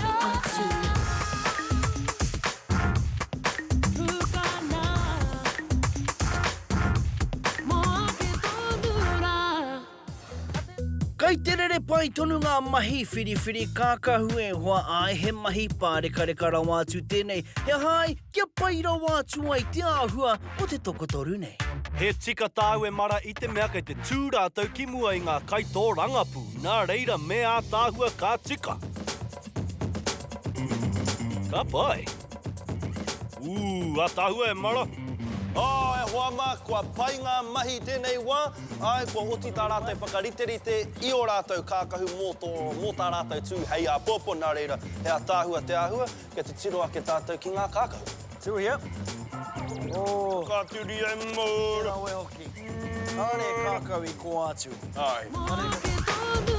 Atu. Kai te rere pai tonu ngā mahi whiriwhiri kākahu e hoa āe he mahi pārekareka rawa atu tēnei, he aha ai kia pai rawa atu ai te āhua o te tokotoru nei. He tika tāu e mara i te mea kei te tū rātou ki mua i ngā kaitōrangapū, nā reira me ātaahua ka tika. Ka pai. Ooh, ataahua e mara. Oh, e hoa mā, kua pai ngā mahi i tēnei wā. Āe, kua oti tā rātou whakariterite i ō rātou kākahu mō tō, mō tā rātou tū hei āpōpō. Nā reira, he ataahua te āhua, kia titiro ake tātou ki ngā kākahu. Tuhia. Oh. Whakaaturia e mara. Te rawe hoki. Kāre kākau i kō atu. Āe.